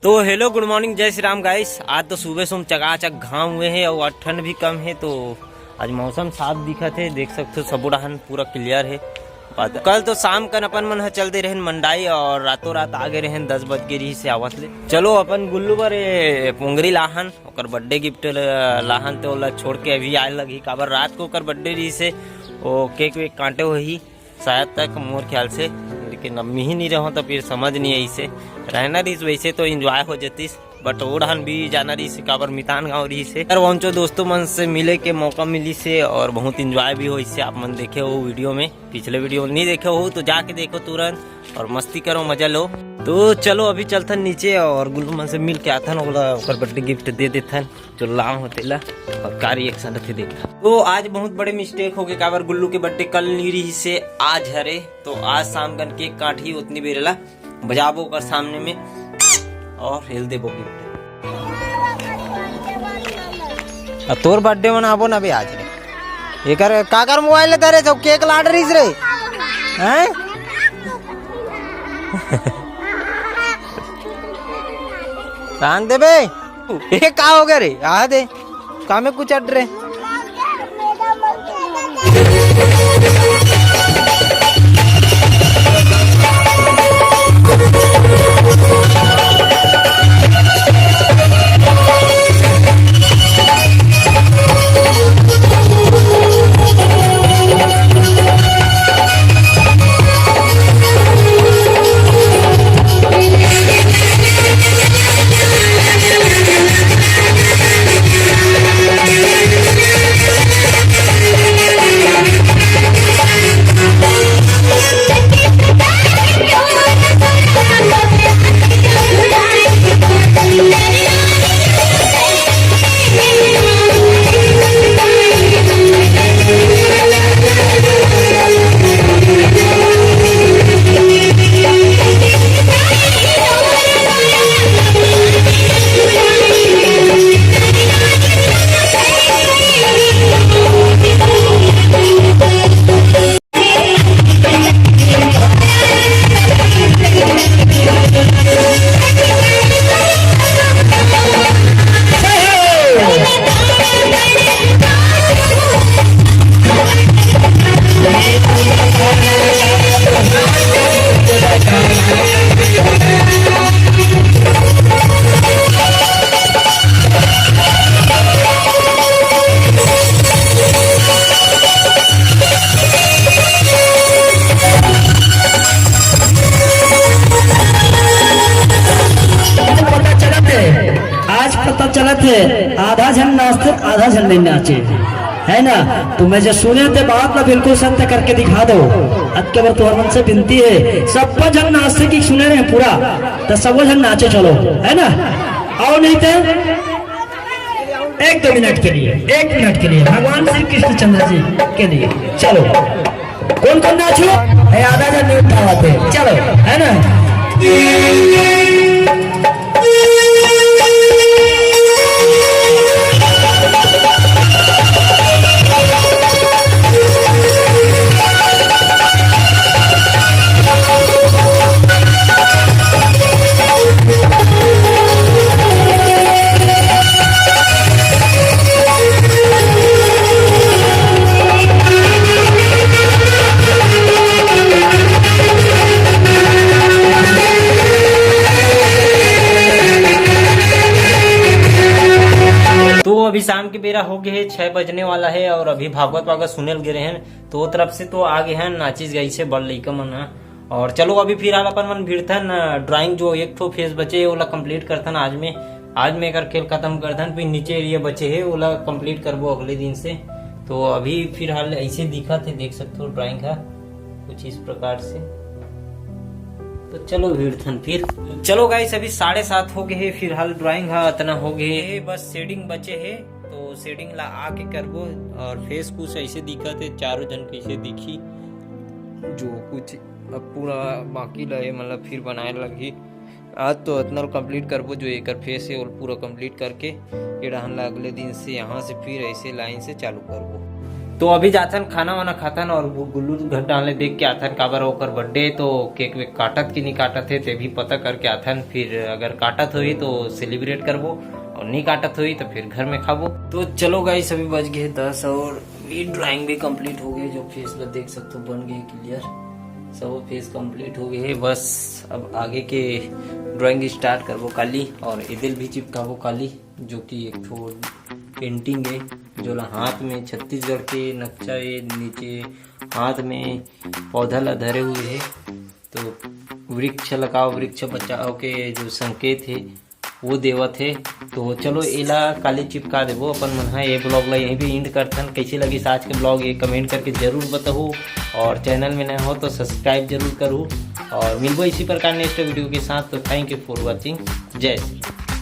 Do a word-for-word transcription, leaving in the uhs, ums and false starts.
तो hello, good morning, जय Shri Ram guys। आज तो सुबह से चकाचक घाम हुए हे और ठंड भी कम हे, तो आज मौसम साफ दिखत हे, देख सकते हो सबो डहान पूरा clear हे। बात-, कल तो शाम कन अपन मन ह चल दे रहेन मंडाई और रातों रात आ गे रहेन, दस बज गे रहिस हे आवत ले। चलो अपन गुल्लू बर ए पोंगरी लाहन, ओकर birthday gift ल-, लाहन, तो ओला छोड़ के अभी आए लगही, काबर रात को ओकर birthday रहिस हे, वो cake वेक काटे होही शायद तक मोर ख्याल से, लेकिन अब मिही नहीं रहो तो फिर समझ नहीं आई से रहना रहिस। वैसे तो enjoy हो जतिस, but ओढ़न भी जाना रहिस हे, काबर मितान गाँव रहिस हे। यार वंचो दोस्तों मन से मिले के मौका मिलिस हे और बहुत enjoy भी होइस हे। आप मन देखे हो video में, पिछले video में नहीं देखे हो तो जाके देखो तुरंत और मस्ती करो, मजा लो। तो चलो अभी चलथन नीचे और गुल्लू मन से मिल के आथन, ओला ओकर birthday gift दे देथन जो लाव हो तेला, और का reaction रथे देखा। तो आज बहुत बड़े mistake हो गए, काबर गुल्लू के birthday कल नहीं रहिस हे, आज हरे, तो आज शाम कन cake काटही, उतनी बेर ला बजाबो ओकर सामने में और हेल देबो gift। आ तोर birthday मनाबो ना बे आज रे। एकर काकर mobile धरे तो cake लाट रहिस रे। हैं? कान देबे? ए का हो गया रे? आ दे। का में कुछ अड़ रे? आज पता चलत हे, आधा झन नाचथे, आधा झन नहीं नाचे, है ना? तो मैं जो सुने थे बात ना बिल्कुल सत्य करके दिखा दो। अतके बर तुहर मन से विनती है, सब झन नाचथे कि सुने रहे पूरा, तो सब झन नाचे चलो, है ना? और नहीं तो एक दो मिनट के लिए, एक मिनट के लिए भगवान श्री कृष्णचंद्र जी के लिए चलो। कौन कौन नाचो? है, आधा जन नहीं उठावत है। चलो, है ना? तो अभी शाम के बेरा हो गए है, छह बजने वाला है और अभी भागवत वागवत सुने लगे रहे हैं। तो वो तरफ से तो आ गए हैं, नाचिस गाइस हे बड़ लइका मन ह। और चलो अभी फिलहाल अपन मन भिड़थन, अ, drawing जो एक ठो phase बचे हे ओला complete करथन आज में। आज में एकर खेल खत्म करथन, फिर नीचे area बचे हे ओला complete करबो अगले दिन से। तो अभी फिलहाल ऐसे दिखत हे, देख सकते हो drawing ह कुछ इस प्रकार से। तो चलो भिड़थन फिर। चलो गाइस, अभी साढ़े सात हो गए हे, फिलहाल drawing ह अतना हो गए हे, बस shading बचे हे। तो shading ला आके करबो और face कुछ ऐसे दिखत हे, चारों झन कैसे दिखी, जो कुछ अब पूरा बाकी ला हे, मतलब फिर बनाए लगही। आज तो अतना complete करबो, जो एकर face हे वो पूरा complete करके ये डहन ला अगले दिन से यहाँ से फिर ऐसे line से चालू करबो। तो अभी जाथन, खाना वाना खाथन और वो गुल्लू घर डालने देख के आथन, काबर ओकर बर्थडे, तो केक वेक काटत कि नहीं काटत हे, ते भी पता करके आथन। फिर अगर काटत होही तो सेलिब्रेट करबो, और नहीं काटत होही तो फिर घर में खाबो। तो चलो गाइस, अभी बज गए दस और ये ड्राइंग भी कंप्लीट हो गई। जो फेस ला देख सकते हो, बन गए क्लियर, सब फेस कंप्लीट हो गए है। बस अब आगे के ड्राइंग स्टार्ट करबो काली, और एदिल भी चिपकाबो काली, जो कि एक ठो पेंटिंग है, जो ला हाथ में छत्तीसगढ़ के नक्शा है, नीचे हाथ में पौधा ला धरे हुए है। तो वृक्ष लगाओ, वृक्ष बचाओ के जो संकेत है, वो देवत है। तो चलो, एला काली चिपका देबो अपन मन ह। ये ब्लॉग ला यहीं भी एंड करथन। कैसे लगिस आज के ब्लॉग, ये कमेंट करके जरूर बताहू, और चैनल में नए हो तो सब्सक्राइब जरूर करू, और मिलबो इसी प्रकार नेक्स्ट वीडियो के साथ। तो thank you for watching, जय श्री राम।